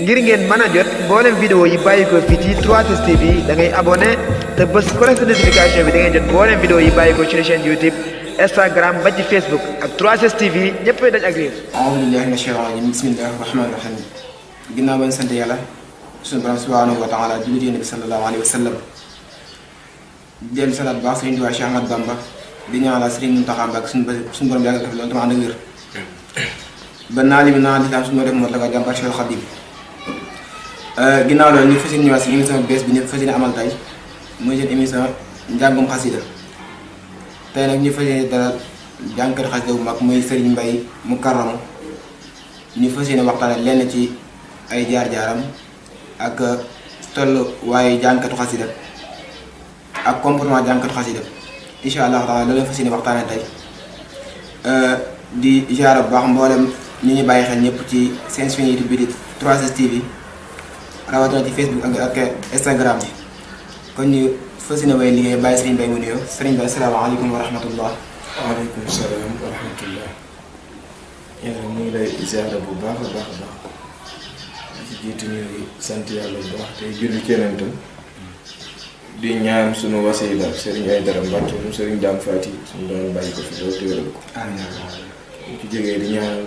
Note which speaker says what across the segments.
Speaker 1: ngir ngeen mën a jot mboolem vidéo yi bàyyi ko fii ci 3STV da ngay abonné te bës cloche de notification bi da ngay jot mboolem vidéo yi bàyyi ko ci chaîne YouTube Instagram ba ci Facebook ak 3STV ñëppay dañ ak réer.
Speaker 2: a'uuzu billaahi mina shaytaani rajiim bismillaahi rahmaani rahiim. ginnaaw ba ñu sant yàlla suñu borom subhaanahu wa taala jullit Yonent bi sallallahu alayhi wa sallam dellu salaat baax Sëriñ Tuubaa Cheikh Ahmadou Bamba di ñaanal Sëriñ Muntaxa Mbàkke suñu borom yàggal ko fi loolu tam ànd ak wér ba naa li naa lislaam suñu def moo la ko jàmbar Cheikh Xadim. ginnaaw loolu ñu fas yéene ñëwaat si émission bees bi ñu fas yéene amal tey muy seen émission njàngum xasida tey nag ñu fas yéene dalal jàngkat xasida bu mag muy Serigne Mbaye mu karramu ñu fas yéene waxtaane lenn ci ay jaar-jaaram ak tollu waaye jàngkatu xasida ak comportement jàngkatu xasida incha allah taala loolu fas yéene waxtaane tey di jaar bu baax mboolem ñu ñu bàyyi xel ñëpp ci seen chaîne YouTube bi di 3STV rawatina ci Facebook ak Instagram bi kon ñu fas yéene way liggéey bàyyi Serigne Mbaye mu nuyoo Serigne Mbaye asalaamaaleykum wa rahmatullah.
Speaker 3: waaleykum salaam wa rahmatullah. yàlla mu ngi lay ziara bu baax a baax a baax ci jiitu ñuy sant yàlla bu baax tey julli ci Yonentam di ñaan sunu wasila Serigne Aïdara Mbacke mu Serigne Dame Fati suñu doon bàyyi ko fi loolu te wéral ko. ñu ci jógee di ñaan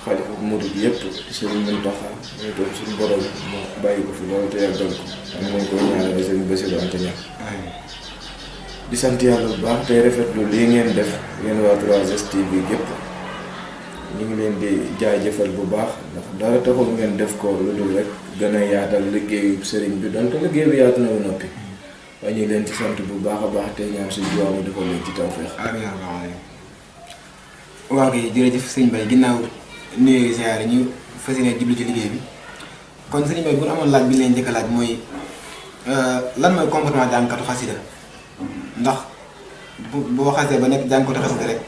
Speaker 3: xalifa bu murid yëpp Serigne Mountakha mooy doon suñu borom mu bàyyi ko fi loolu te yàggal ko am nañ ko ñaanal Serigne Bassirou Anta Niang di sant yàlla bu baax tey rafetlu lii ngeen def yéen waa 3STV gépp ñu ngi leen di jaajëfal bu baax ndax dara taxul ngeen def ko lu dul rek gën a yaatal liggéeyu sëriñ bi donte liggéey bi yaatu na ba noppi waaye ñu ngi leen ci sant bu baax a baax tey ñaan suñu jiwaamu defal leen ci tawfeex.
Speaker 2: waaw kay jërëjëf sëñ Mbaye ginnaaw nuyu ziar ñu fas yéene jublu ci liggéey bi kon sëñ Mbaye bu ñu amoon laaj bi leen njëkk a laaj mooy lan mooy comportement jàngkatu xasida ndax boo xasee ba nekk jàngkatu xasida rek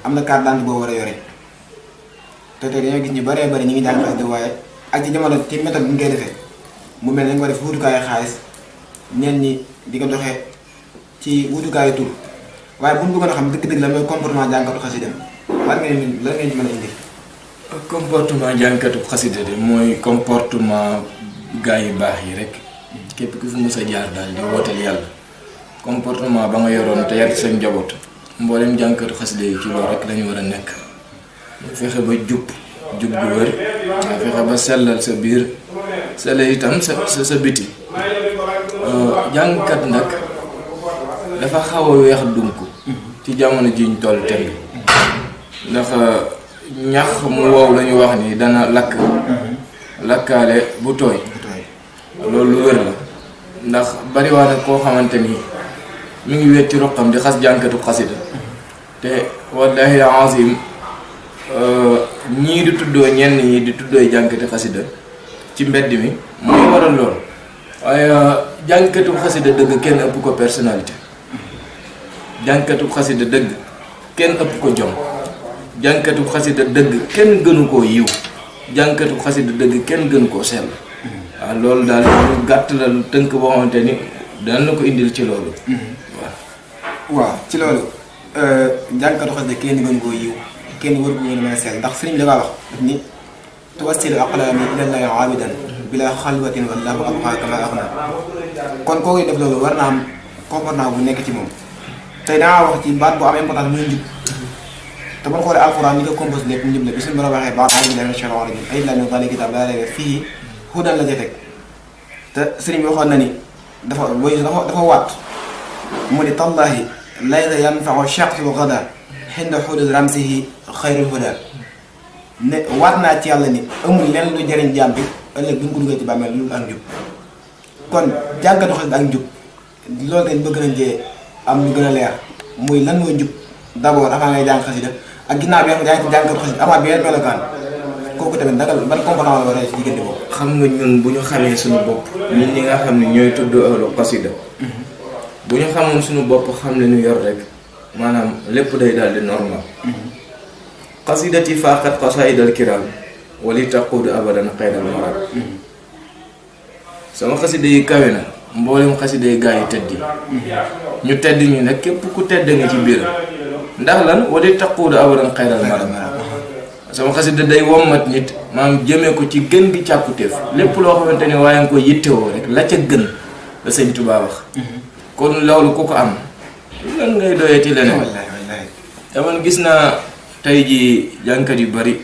Speaker 2: am na carte d'identité boo war a yore te tey dañoo gis ñu bëree bëri ñu ngi jàng xasida waaye ak ci jamono ci méthode bi ñu koy defee mu mel ne nga ko def wutukaayu xaalis ñenn ñi di ko doxee ci wutukaayu tur waaye bu ñu bëggoon a xam dëgg-dëgg la mooy comportement jàngkatu xasida lan ngeen ci mën a indi.
Speaker 3: comportement jàngkatu xasida de mooy comportement gaa yu baax yi rek képp ku fi mës a jaar daal di wooteel yàlla comportement ba nga yoroon te yar ci sa njaboot mboolem jàngkatu xasida yi ci loolu rek lañu war a nekk nga fexe ba jub bu wér nga fexe ba sellal sa biir sellal itam sa biti jàngkat nag dafa xaw a weex dunk ci jamono ji ñu toll temb ndax ñax mu wow lañu wax ni dana lakkaale bu tooy loolu lu wér la ndax bariwaane koo xamante ni mi ngi wet ci roqam di xas jànkatu xasida te wallahi azim ñii di tuddoo ñenn ñi di tuddoo jànkati xasida ci mbedd mi mooy waral lool waaye jànkatu xasida dëgg kenn ëpp ko personnalité jànkatu xasida dëgg kenn ëpp ko jom jànkatu xasida dëgg kenn gënu koo yiw jànkatu xasida dëgg kenn gënu koo sell waaw loolu daal lu gàtt la lu tënk boo xamante ni daan na ko indil ci loolu
Speaker 2: waaw ci loolu jàngkatu xasida kenn gën koo yiw kenn war ko gën a mën a sell ndax sëriñ bi da ngaa wax daf ni tuwassilu aqlaami ilallaahi aabidan bila xalwatin wallaahu abqaa kama axna kon kooku def loolu war naa am comportement bu nekk ci moom tey dangaa wax ci baat bu am importance muy njub te bu ñu xoolee alxuraan ñi ko composé lépp njub la bi suñu borom waxee baax a'uuzu billaahi mina shaytaani rajiim alif laam miim zaalika kitaab laa rayba fiihi hudan la ca teg te sëriñ bi waxoon na ni dafa waat mu ni tallaahi laysa yanfa'u shaxsu gadan hinda xuduud ramsihi xayrul huda ne waat naa ci yàlla ni amul lenn lu jëriñ jaam bi ëllëg bu ñu ko duggee ci bàmmeel lu ak njub kon jàngkatu xasida ak njub loolu tamit bëgg nañ cee am lu gën a leer muy lan mooy njub d'abord avant ngay jàng xasida ak ginnaaw bi nga xam ne jàngkatu xasida amaat bi yenn melokaan kooku tamit dagal ban comportement la war a ci diggante boobu.
Speaker 3: xam nga ñun bu ñu xamee suñu bopp ñun ñi nga xam ne ñooy tudd ahlu xasida bu ñu xamoon suñu bopp xam ne ñu yor rek maanaam lépp day daal di normal xasidati faqat qasaidal kiram wali taqudu abadan xayral marad sama xasida yi kawe na mboolem xasida yi gaa yi tedd yi ñu tedd ñi nag képp ku tedd nga ci biir ndax lan wala taquudu abadan xayral maram sama xasida day wommat nit maam jëmee ko ci gën gi càkkutéef lépp loo xamante ni waaye nga ko yittewoo rek la ca gën la sëñ Tuubaa wax kon loolu ku ko am lan ngay doyati leneen dama gis naa tey ji jànkat yu bari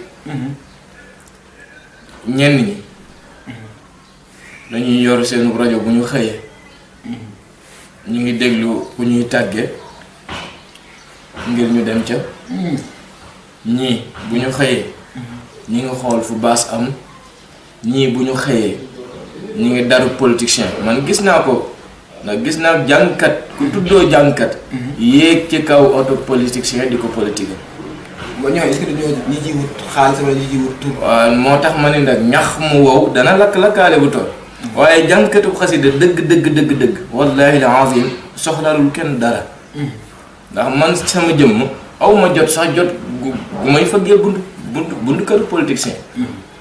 Speaker 3: ñenn ñi dañuy yor seen rajo bu ñu xëyee ñu ngi déglu ku ñuy tàgge ngir ñu dem ca ñii bu ñu xëyee ñi ngi xool fu baas am ñii bu ñu xëyee ñi ngi daru politicien man gis naa ko ndax gis naa jàngkat ku tuddoo jàngkat yéeg ci kaw auto politicien di ko politique
Speaker 2: ba ñooy est-ce que dañoo ñi ci wut xaalis wala ñi ci wut tur.
Speaker 3: waaw moo tax ma ne nag ñax mu wow dana lakk-lakkaale bu toll waaye jàngkatu xasida dëgg wallahi la azim soxlaalul kenn dara ndax man sama jëmm aw ma jot sax jot gu may fëggee buntu kër politicien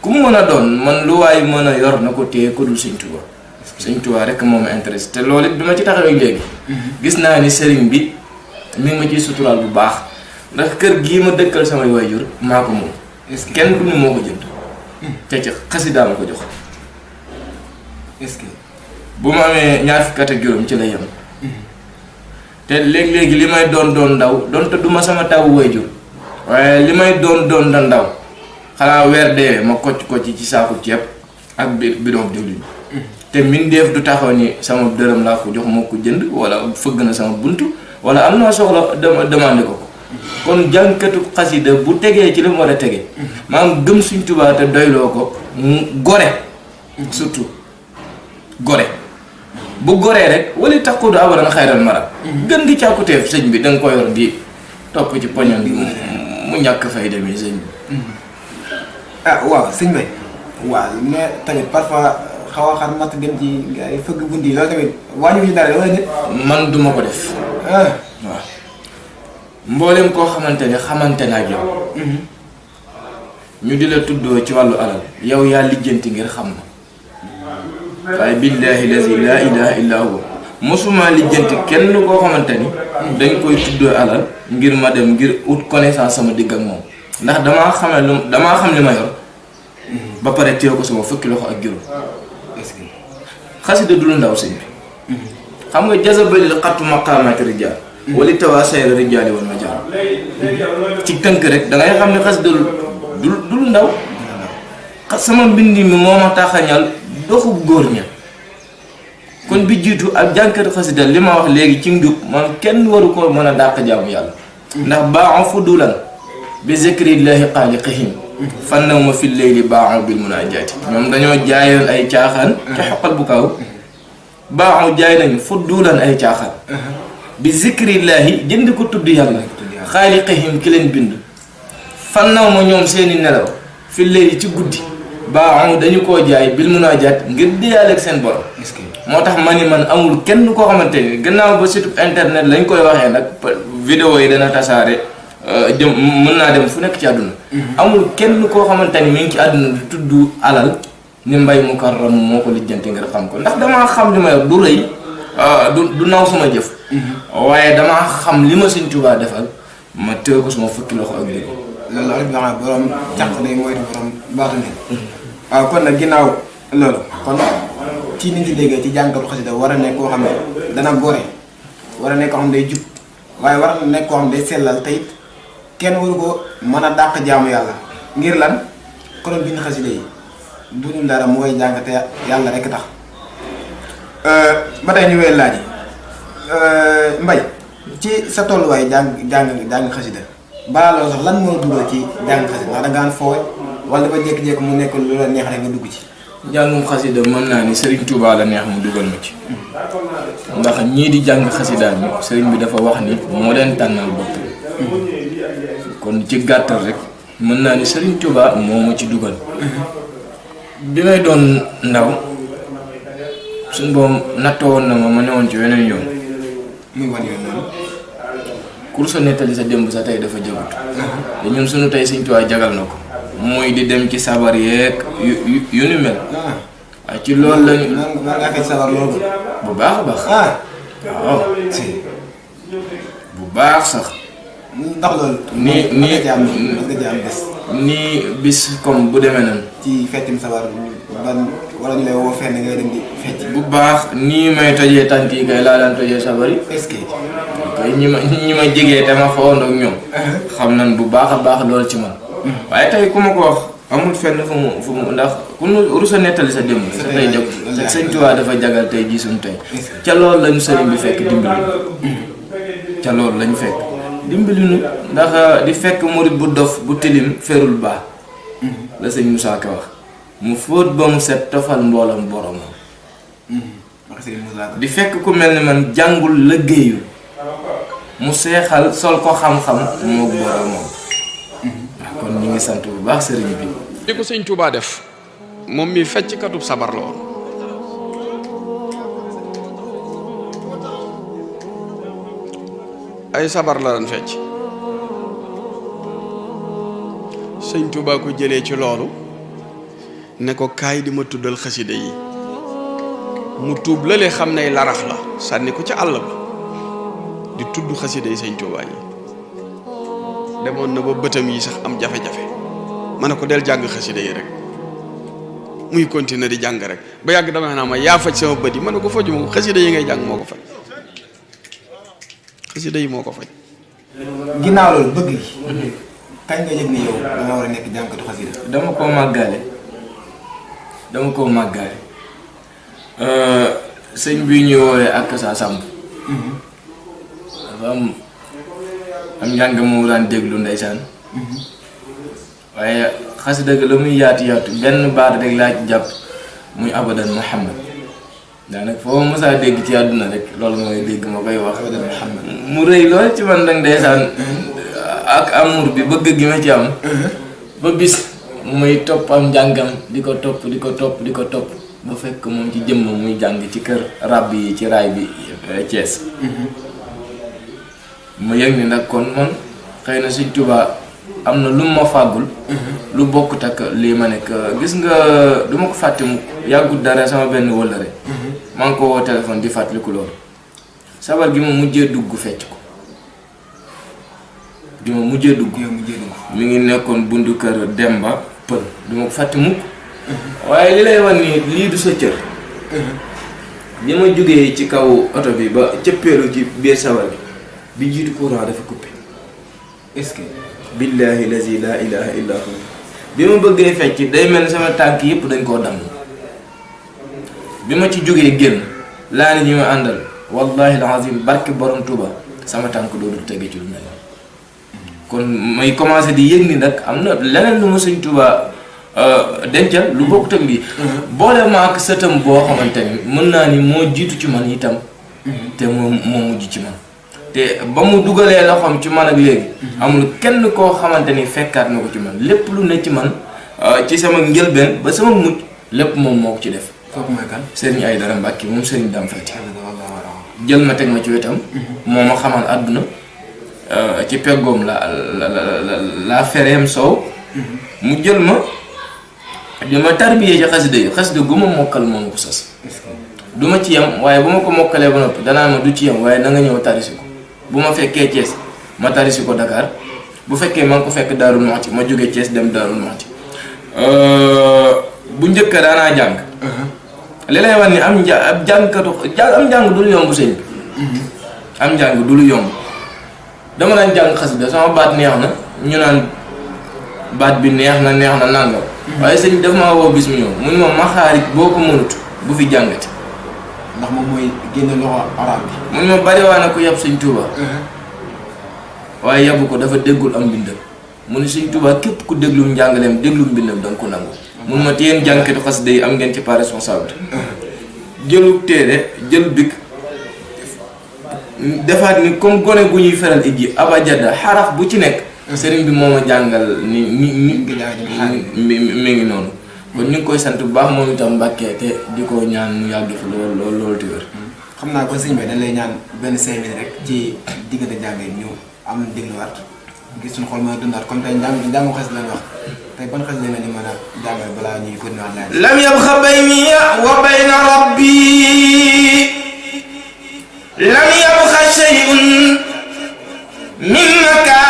Speaker 3: ku mu mën a doon man lu waay mën a yor na ko téye ko dul Sëñ Tuubaa Sëñ Tuubaa rek moo ma intéressé te loolu it bi ma ci taxawee léegi gis naa ni sëriñ bi mi ngi ma ciy suturaal bu baax ndax kër gii ma dëkkal samay waajur maa ko moom kenn du ni moo ko jënd te ci xasidaa ma ko jox
Speaker 2: est-ce que
Speaker 3: bu ma amee ñaar fukki at ak juróom ci la yem te léegi-léegi li may doon ndaw donte du ma sama taw waajur waaye li may doon ndaw xanaa weer deewee ma kocc ci saaku ceeb ak bidon diwlin te mbindeef du taxaw ni sama dërëm laa ko jox moo ko jënd wala fëgg na sama buntu wala am naa soxla demandé ko kon jànkatu xasida bu tegee ci li mu war a tege maanaam gëm Sëñ Tuubaa te doyloo ko mu gore surtout gore bu goree rek wala taquudu abadan xayral maram gën gi càkkuteef sëñ bi da nga ko yor di topp ci poñon bi mu ñàkk fay demee sëñ bi
Speaker 2: ah waaw sëñ Mbaye waaw mais tamit parfois xaw a xar matt dem ci gars yi fëgg bunt yi loolu tamit wàññiwu ñu dara wala nit
Speaker 3: man duma ko def waaw mboolem koo xamante naa ak yow ñu di la tuddoo ci wàllu alal yow yaa lijjanti ngir xam na waaye billaahi lazi laa ilaha illa huwa mosuma lijjanti kenn koo xamante ni dañ koy tuddoo alal ngir ma dem ngir ut connaissance sama digg ak moom ndax damaa xam li ma yor ba pare teew ko sama fukki loxo ak juróom xasida du lu ndaw sëñ bi xam nga jazabalil xattu maqaamaati rijaal wali tawaasayal rijaali wal majaal ci tënk rek dangay xam ne xasida du lu ndaw sama mbindi mi moo ma taxañal doxu góor ña kon bi jiitu ak jànkatu xasida li ma wax léegi ci njub man kenn waru ko mën a dàq jaamu yàlla ndax baaxu fudulan bi zikrillahi xaaliqihim fannaw ma fi leyli baaxu bil munaajaati ñoom dañoo jaayoon ay caaxaan ci xoqal bu kaw baaxu jaay nañu fudulan ay caaxaan bi zikrillahi jënd ko tudd yàlla xaaliqihim ki leen bind fannaw ma ñoom seeni nelaw fi leyli ci guddi baaxu dañu koo jaay bil munaajaat ngir diyaale ak seen borom moo tax ma ni man amul kenn koo xamante ni gannaaw ba site internet lañ koy waxee nag vidéo yi dana tasaare jëm mën naa dem fu nekk ci àdduna amul kenn koo xamante ni mi ngi ci àdduna di tudd alal ni Mbaye Mukarram moo ko lijjanti ngir xam ko ndax damaa xam li ma yor du rëy du naw sama jëf waaye damaa xam li ma Sëñ Tuubaa defal ma téye ko sama fukki loxo ak léegi
Speaker 2: loolu rek nga xam ne borom càq day moytu borom baatu ne waaw kon nag ginnaaw loolu kon ci ni ñu ci déggee ci jàngatu xasida war a nekk koo xam ne dana gore war a nekk koo xam ne day jub waaye war a nekk koo xam ne day sellal te it kenn waru ko mën a dàq jaamu yàlla ngir lan konoon bind xasida yi du ñu dara mooy jàng te yàlla rek tax ba tey ñu wee laaj Mbaye ci sa tolluwaay jàng xasida balaa loolu sax lan moo dugal ci jàng xasida ndax da ngaan foowe wala dafa jékki-jékki mu nekk lu la neex rek nga dugg ci
Speaker 3: jàngum xasida mën naa ni Serigne Touba la neex mu dugal ma ci ndax ñii di jàng xasida bi Serigne bi dafa wax ni moo leen tànnal bopp kon ci gàttal rek mën naa ni Serigne Touba moo ma ci dugal bi may doon ndaw suñ boom nattoo woon na ma newoon ci weneen yoon
Speaker 2: muy wan yoon noonu
Speaker 3: kur sa nettali sa démb sa tey dafa jagut te ñun suñu tey Sëñ Tuubaa jagal na ko muy di dem ci sabar yeeg yu ni mel waaye ci loolu lañu
Speaker 2: nga fekk sabar loolu
Speaker 3: bu baax a baax waaw bu baax sax
Speaker 2: ndax loolu. nga ci am bés.
Speaker 3: nii bis comme bu demee noonu.
Speaker 2: ci feccum sabar ban wala ñu lay woo fenn ngay dem di fecc.
Speaker 3: bu baax nii may tojee tànk yi kay laa daan tojee sabar yi.
Speaker 2: est-ce que.
Speaker 3: kay ñi ma jegee te ma foo ak ñoom. xam nañ bu baax a baax loolu ci man. waaye tey ku ma ko wax amul fenn fu mu ndax ku nu rus a nettali sa démb. sa tey jag sëñ Tuubaa dafa jagal tey gisuñ tey. ca loolu lañu sëriñ bi fekk dimbali. ca loolu lañu fekk. dimbali nu ndax di fekk murit bu dof bu tilim ferul baax. la sëñ Moussa Ka wax. mu fóot ba mu set tofal mboolam boromam. di fekk ku mel ni man jàngul liggéeyu mu seexal sol ko xam-xam moog boromam. kon ñu ngi sant bu baax sëriñ bi.
Speaker 4: li ko sëñ Touba def moom mi fecc katub sabar la woon ay sabar la daan fecc sëñ Touba ko jëlee ci loolu ne ko kaay di ma tuddal xasida yi mu tuub lale xam ne larax la sànni ko ca àll ba di tudd xasida yi sëñ Touba yi demoon na ba bëtam yi sax am jafe-jafe ma ne ko del jàng xasida yi rek muy continuer di jàng rek ba yàgg dama naa ma yaa faj sama bët yi ma ne ko faju ma ko xasida yi ngay jàng moo ko faj xasida yi moo ko faj.
Speaker 2: ginnaaw loolu bëgg gi. kañ nga yëg ni yow da nga war a nekk jàngkatu xasida.
Speaker 3: dama koo màggaale sëñ bi ñuy woowee ak sa sàmb. dafa am njàng moo daan déglu ndeysaan. waaye xasida ga la muy yaatu benn baat rek laa ci jàpp muy abadan Muhammad daanaka foo mësaa dégg ci àdduna rek loolu mooy dégg ma koy wax abadan Muhammad mu rëy lool ci man nag ndeysaan ak amour bi bëgg gi ma ci am ba bis muy topp am njàngam di ko topp ba fekk moom ci jëmm muy jàng ci kër ràbb yi ci raay bi Thiès ma yëg ni nag kon man xëy na Sëñ Tuubaa am na lu ma fàggul lu bokkut ak lii ma nekk gis nga du ma ko fàtte mu yàggut dara sama benn wëllëre maa ngi ko woo téléphone di fàttaliku loolu sabar gi ma mujjee dugg fecc ko mi ngi nekkoon bundu kër Demba Pël du ma ko fàtte mukk waaye li lay wan ni lii du sa cër bi ma jógee ci kaw oto bi ba cëppeelu ci biir sabar bi jiitu courant dafa coupé
Speaker 2: est-ce que
Speaker 3: billahi lazi la ilaha illa hu bi ma bëggee fecc day mel ni sama tànk yëpp dañ koo damm bi ma ci jógee génn laa ni ñi ma àndal wallahi alazim barke borom Tuuba sama tànk dootul tege ci lu mel kon may commencé di yëg ni nag am na leneen lu ma Sëñ Tuuba dencal lu bokkut ak lii boole ma ak sëtam boo xamante ni mën naa ni moo jiitu ci man itam te moo mujj ci man te ba mu dugalee loxoom ci man ak léegi amul kenn koo xamante ni fekkaat na ko ci man lépp lu ne ci man ci sama njëlbeen ba sama mujj lépp moom moo ko ci def.
Speaker 2: kooku mooy kan.
Speaker 3: Serigne Aïdara Mbacke moom Serigne Dame Fati jël ma teg ma ci wetam. moo ma xamal àdduna ci peggoom la fereem soow. mu jël ma di ma tarbiyee ci xasida gu ma mokkal moom ko sas. du ma ci yem waaye bu ma ko mokkalee ba noppi danaa ma du ci yem waaye na nga ñëw tarisi ko. bu ma fekkee Thiès ma tarisi ko Dakar bu fekkee maa ngi ko fekk Darou Mouhty ma jóge Thiès dem Darou Mouhty bu njëkk daanaa jàng. li lay wax ni am njàng du lu yomb sëñ bi. am njàng du lu yomb dama daan jàng xasida sama baat neex na ñu naan baat bi neex na nangam. waaye sëñ bi daf maa woo bis mu ñëw mu ne ma maxaarit boo ko mënut bu fi jàngati.
Speaker 2: ndax moom mooy génne loxo arab bi.
Speaker 3: mun ma bari waa na ko yab Sëñ Tuuba waaye yabu ko dafa déggul am mbindam mu ne Sëñ Tuuba képp ku déglu njàngaleem déglu mbindam da nga ko nangu. mun ma téyeen jànkatu xasida yi am ngeen ci pas responsabilité jëlu téere jël bik defaat ni comme gone gu ñuy feral ijji abajada xaraf bu ci nekk sëriñ bi moo ma jàngal ni mi ngi noonu. kon ñu ngi koy sant bu baax moom itam Mbàkke te di ko ñaan mu yàgg fi loolu te wér.
Speaker 2: xam naa kon sëñ bi dañ lay ñaan benn 5 minutes rek ci diggante jàng yi ñu am nañu dégluwaat gis suñu xol mën a dundaat comme tey njàngu xas lañ wax tey ban xas lañ leen mën a jàngal balaa ñuy continuer laaj.
Speaker 3: lam yabxa bayni wa bayna rabbi lam yabxa shay'un min makaan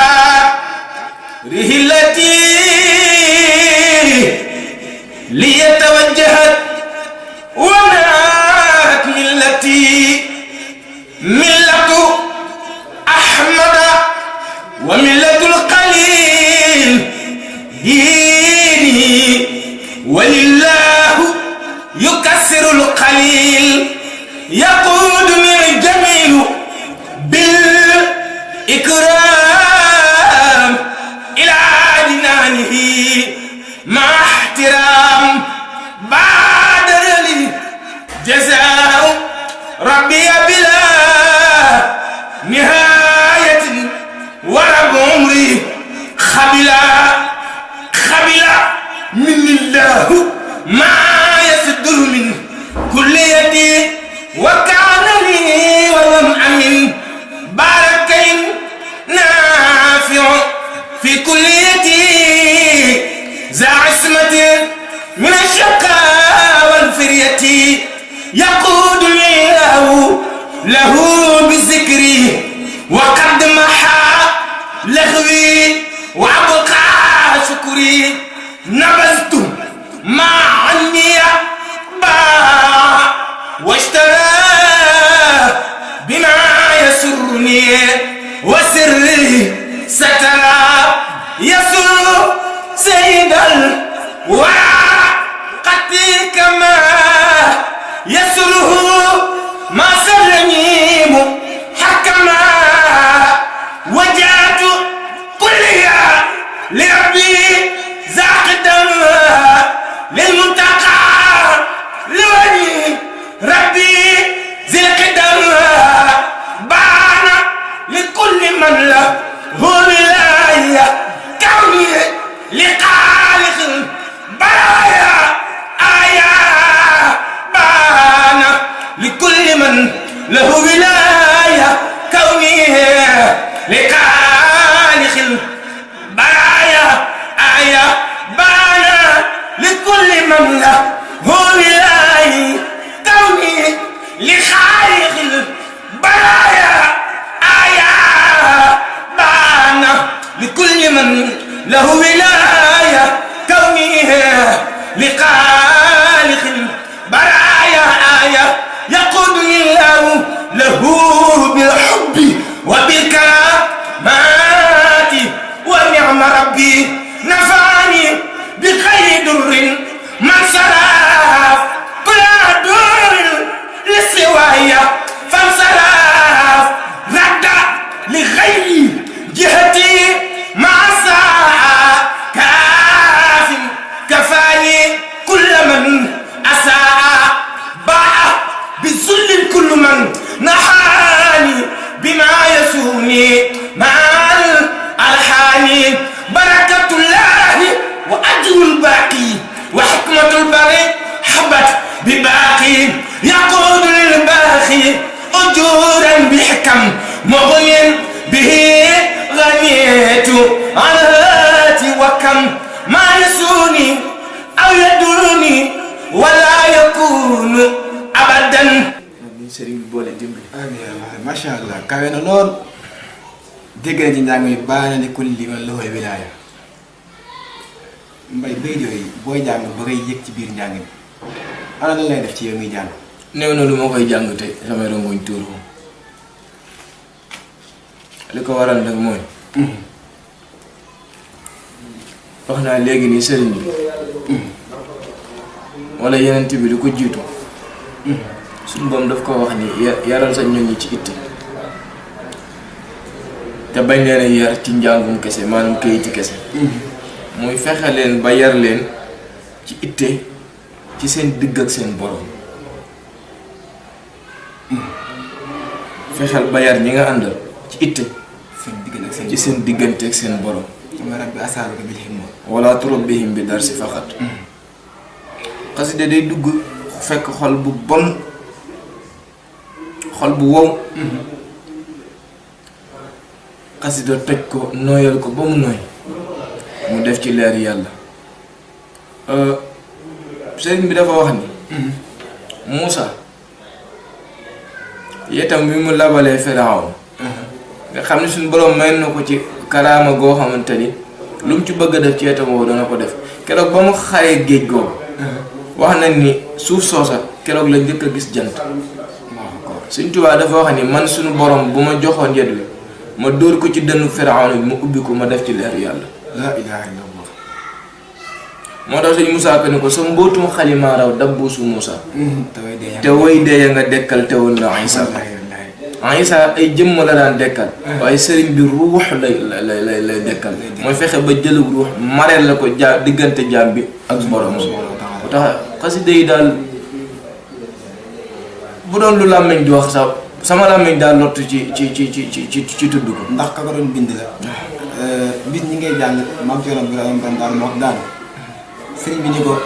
Speaker 5: إكرام إلى جنانه مع احترام بادر لي جزاء ربي بلا نهاية ورب عمري خبلا من الله ما يصدر من كل يدي وكان لي ولم أمن باركين نافع في كل يدي ذا عصمة من الشقاء والفرية يقود الله له بذكري وقد محى لغوي وأبقى شكري نبذت ما عني باع واشترى بما يسرني وسري سترى يسر سيد الوقت كما يسره ما سرني حكما وجعت كليا لربي زاقدا للمنتقى لولي ربي ذي القدم بان لكل من له ولاية كوني لخالق البرايا آية بان لكل من له ولاية كوني لخالق البرايا آية بان لكل من له ولاية كوني لخالق البرايا آية بان لكل من له ولاية كوني لخالق البرايا آية يقودني الله له بالحب وبالكرامات ونعم ربي نفعني بخير در من صرف كل دور لسوايا فانصرف رد لغير جهتي مع ساعة كاف كفاني كل من أساء باع بذل كل من نحاني بما يسوني مع الألحان بركة الله وأجر الباقي وحكمة الباقي حبت بباقي يقود للباقي أجورا بحكم مغني به غنيت علاتي وكم ما يسوني أو يدرني ولا يكون أبدا.
Speaker 3: Sëriñ bi boole dimbali.
Speaker 2: amiin macha allah kawe na lool dégg na ci njàng mi baana li kulli man lahu wilaaya mbay bay yooyu booy jàng ba ngay yëg ci biir njàng mi ana lan lay def ci yow muy jàng.
Speaker 3: néew na lu ma koy jàng te samay rongoñ tuuru li ko waral nag mooy. wax naa léegi nii sëriñ bi. wala yeneen bi du ko jiitu. suñu boom daf ko wax ni yaral sa ñoñ ñi ci itte te bañ leen a yar ci njàngum kese maanaam këyiti kese. muy fexe leen ba yar leen ci itte ci seen digg ak seen borom. fexeel ba yar ñi nga àndal ci itte ci seen diggante ak seen borom. wala turabbihim bi darsi faqat. xasida day dugg fekk xol bu bon xol bu wow. xasida toj ko nooyal ko ba mu nooy mu def ci leer yàlla. sëriñ bi dafa wax ni Muusa yetam bi mu labalee Firawna nga xam ne suñu borom may na ko ci karaama goo xamante ni lu mu ci bëgg a def ci yetam woo dana ko def keroog ba mu xaree géej googu wax nañ ni suuf soosa keroog la njëkk a gis jant. Sëriñ Tuubaa dafa wax ni man suñu borom bu ma joxoon yet wi ma dóor ko ci dënnu Firawna bi mu ubbi ko ma def ci leer yàlla.
Speaker 2: laa ilaaha illallah.
Speaker 3: moo tax sëñ Moussa ko ne ko sa mbootum xalimaa raw dabbuusu Moussa. te way dee nga dekkal te woon na Isa. Isa ay jëmm la daan dekkal waaye sëriñ bi ruux lay dekkal mooy fexe ba jëlug ruux mareel la ko diggante jaam bi ak borom bu tax xasida yi daal bu doon lu làmmiñ di wax sax sama làmmiñ daal lottu ci tudd ko
Speaker 2: ndax ka ko doon bind la bis ñi ngay jàng maam Cerno Birahim ban daal moo daan sëriñ bi ni ko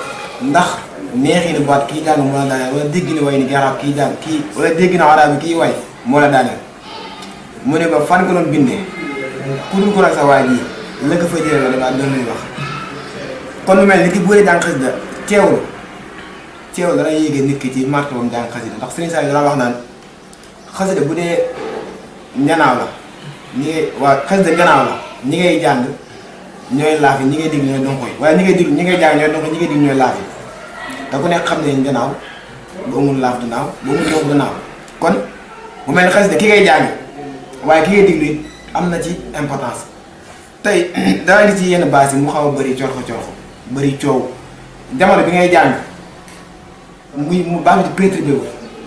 Speaker 2: ndax neexi ni baat kii jàng moo la daaneel wala dégg ni way ni arab kii jàng kii wala dégg na arab bi kii way moo la daaneel mu ne ko fan ko doon bindee ku dul ko nag sa waay ji la ko fa jëlee la damaa doon lay wax kon lu mel ni ki bu dee jàng xasida teewlu dana yéegee nit ki ci marché bam jàng xasida ndax sëriñ Saliou dana wax naan xasida bu dee njanaaw la ñi ngay waa xasida njanaaw la ñi ngay jàng ñooy laaf yi ñi ngay dégg ñooy donko yi waaye ñi ngay jàng ñooy donko ñi ngay dégg ñooy laaf yi te ku nekk xam ne njanaaw bu amul laaf du naaw bu amul donko du naaw kon bu mel ni xasida ki ngay jàng waaye ki ngay déglu it am na ci importance tey dana gis ci yenn baas yi mu xaw a bëri corxo bëri coow jamono bi ngay jàng mu baax ci perturbé wu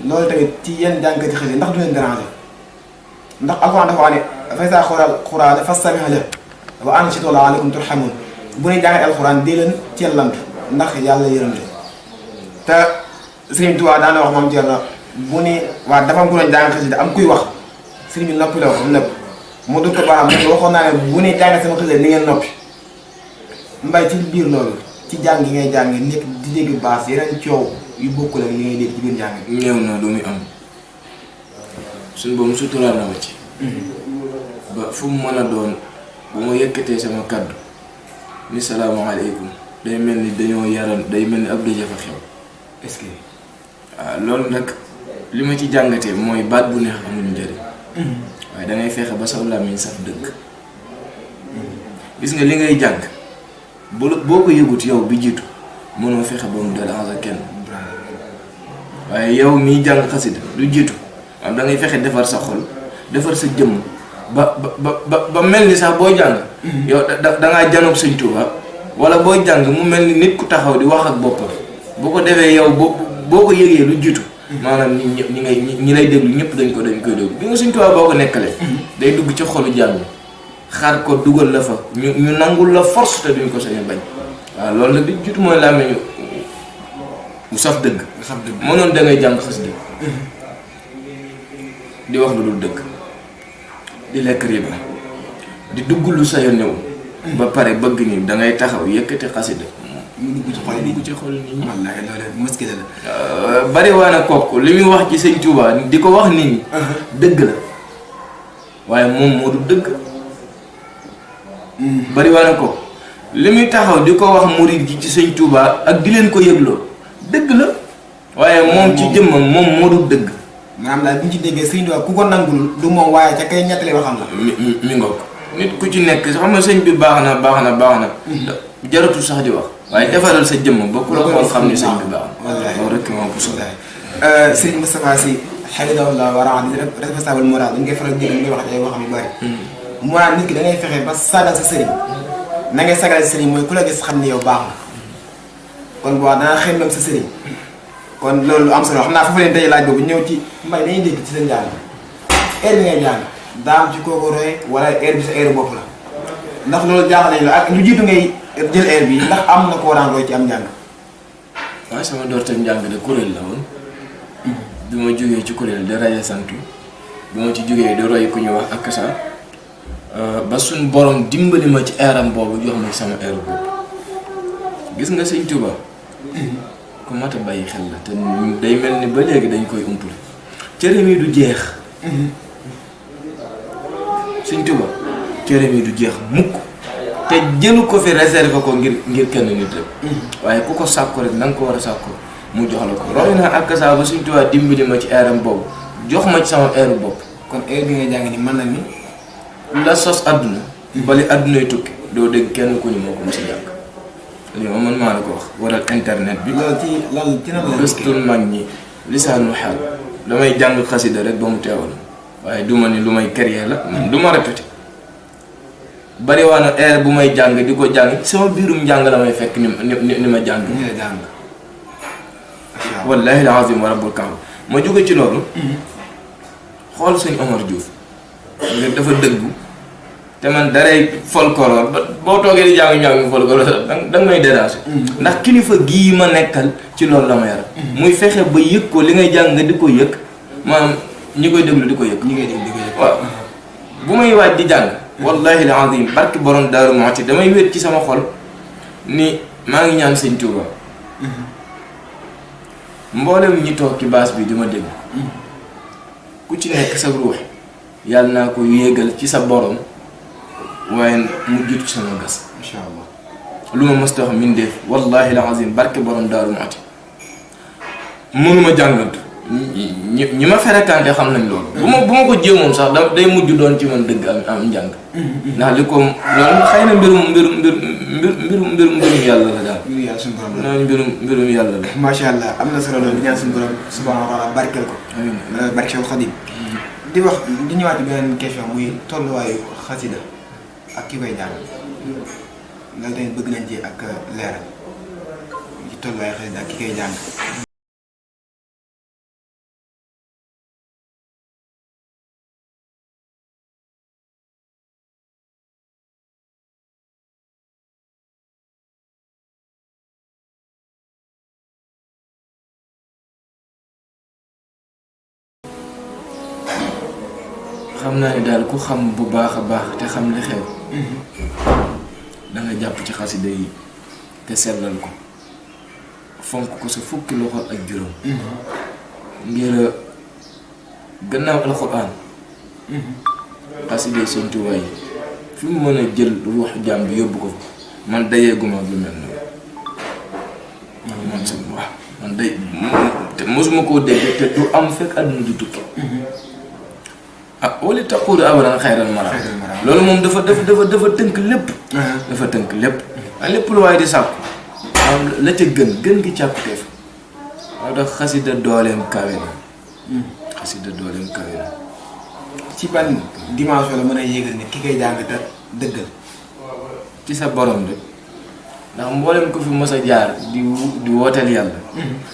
Speaker 2: loolu tamit ci yenn jàngkati xasida ndax du leen déranger ndax alxuraan dafa wax ne dafay saa xuraan fastami'u lahu wa ansitu la'allakum turhamun bu ne jàngat alxuraan dee leen cellantu ndax yàlla yërëm leen te Sëriñ Tuubaa daana wax moom Cerno bu ni waa dafa am ku doon jàng xasida am kuy wax sëriñ bi noppi la wax nëpp mu dul ko baaraam mu waxoon naa ne bu ne jàng sama xasida ni ngeen noppi mbay ci biir loolu ci jàng yi ngay jàng nekk di dégg baas yeneen coow yu bokkul ak li ngay dégg ci biir njàng bi
Speaker 3: ñëw na lu muy am suñ boobu suturaal na ma ci ba fu mu mën a doon bu ma yëkkatee sama kaddu ni salaamaaleykum day mel ni dañoo yaral day mel ni ab dëj fa xew
Speaker 2: est-ce que
Speaker 3: waaw loolu nag li ma ci jàngatee mooy baat bu neex amuñu njëriñ waaye dangay fexe ba saw làmmiñ saf dëgg gis nga li ngay jàng boo ko yëgut yow bi jiitu mënoo fexe ba mu déranger kenn waaye yow miy jàng xasida du jiitu am da ngay fexe defar sa xol defar sa jëmm ba mel ni sax boo jàng yow dangaa janoog Sëñ Tuubaa wala boo jàng mu mel ni nit ku taxaw di wax ak boppam bu ko defee yow boo ko yëgee lu jiitu maanaam ñi lay déglu ñëpp dañ koy déglu bi nga Sëñ Tuubaa boo ko nekkalee day dugg ci xolu jàng xaar ko dugal la fa ñu nangul la force te duñ ko sañ a bañ waaw loolu nag di jiitu mooy làmmiñu mu saf dëgg mënoon da ngay jàng xasida di wax lu dul dëgg di lekk riba di dugg lu sa yoon ñëw ba pare bëgg ni da ngay taxaw yëkkati xasida
Speaker 2: mu dugg ci xol
Speaker 3: nit ñi
Speaker 2: wallaahi loolu muskila la
Speaker 3: bari waa na kooku li muy wax ci Sëñ Tuubaa di ko wax nit ñi dëgg la waaye moom moo du dëgg bari waa na kooku li muy taxaw di ko wax murid gi ci Sëñ Tuubaa ak di leen ko yëgloo dëgg la waaye moom ci jëmmam moom moo du dëgg
Speaker 2: maanaam daal bu ñu ci déggee Sëñ Tuubaa ku ko nangul du moom waaye ca kay ñettali waxam la
Speaker 3: mi ngoog nit ku ci nekk xam nga sëñ bi baax na jaratul sax di wax waaye defaral sa jëmm ba ku la xool xam ni sëñ bi baax na loolu rek moo ko solo
Speaker 2: Sëriñ Moustapha Sy hafidahullah wa raa di responsable moral dañ koy faral di dégg ngay wax ay waxam yu bari moral nit ki da ngay fexe ba sagal sa sëriñ na ngay sagal sa sëriñ mooy ku la gis xam ni yow baax na kon bu wax danaa xemmem sa sëriñ kon loolu lu am solo xam naa foofu leen tey laaj boobu ñëw ci mbay dañuy dégg ci seen njàng heure bi ngay jàng daam ci kooku roy wala heure bi sa heure bopp la ndax loolu jaaxal nañ la ak lu jiitu ngay jël heure bi ndax am na ko war a roy ci am njàng.
Speaker 3: waaye sama doorteem njàng de kuréel la woon bi ma jógee ci kuréel di rajo santu bi ma ci jógee di roy ku ñu wax ak sa ba suñ borom dimbali ma ci eeram boobu jox ma sama heure bopp gis nga Sëñ Tuubaa ku mat a bàyyi xel la te day mel ni ba léegi dañ koy umpul cere mi du jeex Sëñ Tuubaa cere mi du jeex mukk te jëlu ko fi réserve ko ngir kenn nit rek waaye ku ko sàkku rek na nga ko war a sàkku mu jox la ko roy naa ak saa ba Sëñ Tuubaa dimbali ma ci eeram boobu jox ma ci sama eeru bopp
Speaker 2: kon heure bi ngay jàng ni mën na ni
Speaker 3: la sos àdduna bali àddunay tukki doo dégg kenn ku ni moo ko mos a jàng lii moom man maa la ko wax waral internet bi
Speaker 2: loolu ci nan la
Speaker 3: gëstul mag ñi lisaanu xaal damay jàng xasida rek ba mu teewal waaye du ma ni lu may créer la du ma répété bari waa na heure bu may jàng di ko jàng sama biirum njàng la may fekk ni ma jàng
Speaker 2: ni la jàng
Speaker 3: wallahi al azim wa rabbul kaaba ma jóge ci loolu xool sëñ Omar Diouf nga dafa dëggu te man daray folklore ba boo toogee di jàng njàng folklore da nga may déranger ndax kilifa gii ma nekkal ci loolu la ma yar muy fexe ba yëg ko li ngay jàng nga di ko yëg maanaam ñi koy déglu di ko yëg waaw bu may waaj di jàng wallahi al azim barki borom Daaru Muxti damay wéet ci sama xol ni maa ngi ñaan sëñ Tuuba mboolem ñi toog ci baas bi di ma dégg ku ci nekk sa ruux yàlla naa ko yéegal ci sa borom waaye mu jiitu ci sama gas
Speaker 2: incha allah
Speaker 3: lu ma mës a wax mindeef wallahi al azim barke borom Daaru Muxti mënuma jàngantu ñi ma fréquenté xam nañ loolu bu ma ko jéemoon sax day mujj doon ci man dëgg am njàng ndax li ko loolu xëy na mbirum yàlla la daal mbirum yàlla la
Speaker 2: macha allah am na solo loolu di ñaan suñu borom subhanahu wa taala barkeel ko barke Seexul Xadim di wax di ñëwaat ci beneen question muy tolluwaayu xasida ak ki koy jàng loolu tamit bëgg nañ ci ak leeral ci tolluwaayu xasida ak ki koy jàng
Speaker 3: xam naa ne daal ku xam bu baax a baax te xam li xew da nga jàpp ci xasida yi te sellal ko fonk ko sa fukki loxo ak juróom ngir gannaaw alxuraan xasida yi Sëñ Tuubaa yi fi mu mën a jël ruux jaam bi yóbbu ko man dayeeguma lu mel noonu man sa waaw man day te mosuma koo dégg te du am fekk àdduna du tukki wala taqulu abadan xayral mara loolu moom dafa tënk lépp dafa tënk lépp lépp lu waaye di sàkku la ca gën gi càkkuteef moo tax xasida dooleem kawe na xasida dooleem kawe na
Speaker 2: ci ban dimension la mën a yéegal ne ki koy jàng te dëggal
Speaker 3: ci sa borom de ndax mboolem ko fi mos a jaar di wooteel yàlla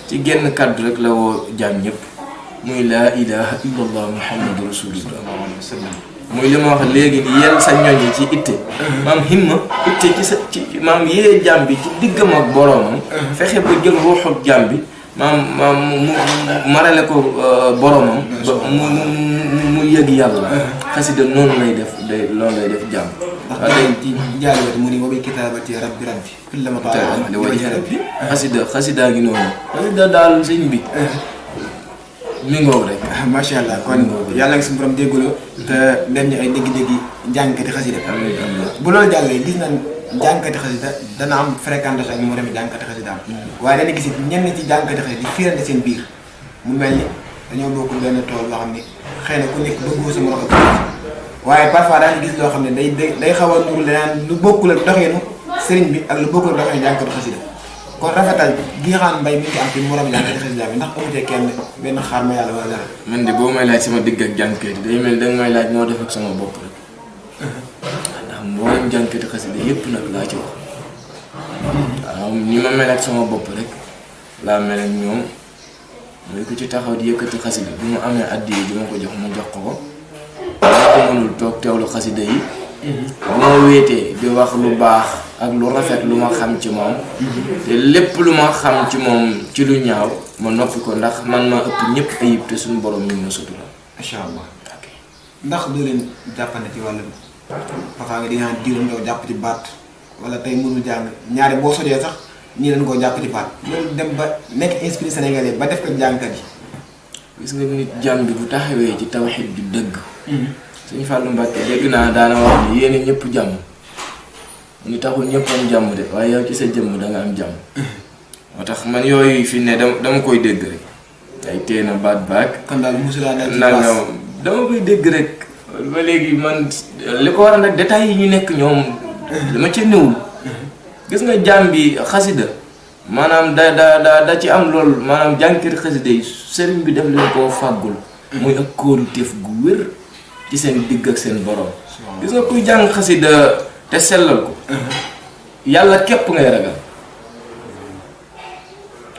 Speaker 3: ci genn kàddu rek la woo jaam ñëpp muy laa ilaha illallah muhammadu rasulullah muy li ma wax léegi ni yel sa ñoñ yi ci itte maam himma itte ci maam yee jaam bi ci diggam ak boroomam fexe ba jël ruuxu jaam bi maam mu marale ko boroomam ba mu yëg yàlla xasida noonu lay def loolu lay def jaam
Speaker 2: ndax day ci jaalibati mu ni wa bi kitaabati rabbi kullama taala
Speaker 3: li wajhi rabbi xasida gi noonu xasida daal sëñ bi mi ngoog rek
Speaker 2: macha allah kon yàlla nga suñu borom dégguloo te dem ñu ay dégg-déggi jàngkati xasida bu loolu jàllee gis nañ jàngkati xasida dana am fréquentation ak mu dem jàngkati xasida am waaye dana gis ñenn ci jàngkati xasida di firante seen biir mu mel ni dañoo bokk benn tool boo xam ne xëy na ku nekk bëggoo sa morom ak waaye parfois daañu gis loo xam ne day xaw a nuru leneen lu bokkul ak doxeenu sëriñ bi ak lu bokkul ak doxeenu jàngkati xasida kon rafetal gi nga xam mbay mi ngi am ci morom jàngkati xasida bi ndax amutee kenn benn xaar ma yàlla wala dara.
Speaker 3: man de boo may laaj sama digg ak jàngkat yi day mel da nga may laaj moo def ak sama bopp rek ndax mboolem jàngkati xasida yépp nag laa ci wax waaw ni ma mel ak sama bopp rek laa mel ak ñoom mooy ku ci taxaw di yëkkati xasida bu mu amee addiya ji ma ko jox ma jox ko ko mënul toog teewlu xasida yi bu ma wéetee di wax lu baax ak lu rafet lu ma xam ci moom te lépp lu ma xam ci moom ci lu ñaaw ma noppi ko ndax man ma ëpp ñëpp ayib te suñu borom mi ngi ma sutura.
Speaker 2: macha allah ndax doo leen jàppante ci wàllu parfois nga di nga diiru ndaw jàpp ci baat wala tey mënul jàng ñaari boo sojee sax ñii dañ koo jàpp ci baat loolu dem ba nekk esprit sénégalais ba def ko jàngkat yi.
Speaker 3: gis nga nit jàmm bi bu taxawee ci tawxiid bi dëgg. Sëñ Fallou Mbacké dégg naa daana wax ni yéen ñëpp jàmm ñu taxul ñëpp am jàmm de waaye yow ci sa jëmm da nga am jàmm moo tax man yooyu fi ne dama koy dégg rek ay téye na baat baak
Speaker 2: kon daal mosulaa daal
Speaker 3: dama koy dégg rek ba léegi man li ko waral nag détails yi ñu nekk ñoom dama ca néwul gis nga jàmm bi xasida maanaam da ci am lool maanaam jànkir xasida yi sëriñ bi def leen koo fàggul muy ak kóoluteef gu wér ci seen digg ak seen borom gis nga kuy jàng xasida te sellal ko yàlla képp ngay ragal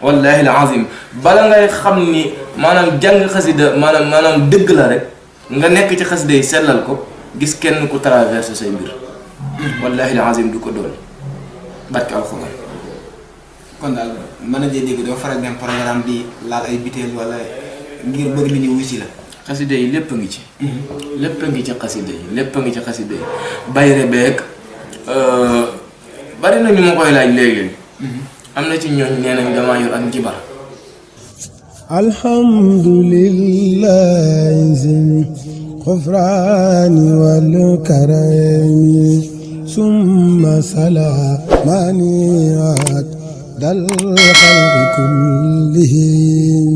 Speaker 3: wallahi al azim bala ngay xam ni maanaam jàng xasida maanaam dëgg la rek nga nekk ci xasida yi sellal ko gis kenn ku traversé say mbir wallahi alazim du ko doon barke alxuraan.
Speaker 2: kon daal mën na dee dégg doo faral dem programme di laal ay biteel wala ngir bëgg nit ñi wuy si la.
Speaker 3: xasida yi lépp a ngi ci. lépp a ngi ci xasida yi lépp a ngi ci xasida yi bayre beeg bari na ñu ma koy laaj léegi. am na ci ñooñ nee nañ damaa yor ak njibar.
Speaker 6: alhamdulillahi zil xufraani wal karami summa salaamani dal xalqi kullihim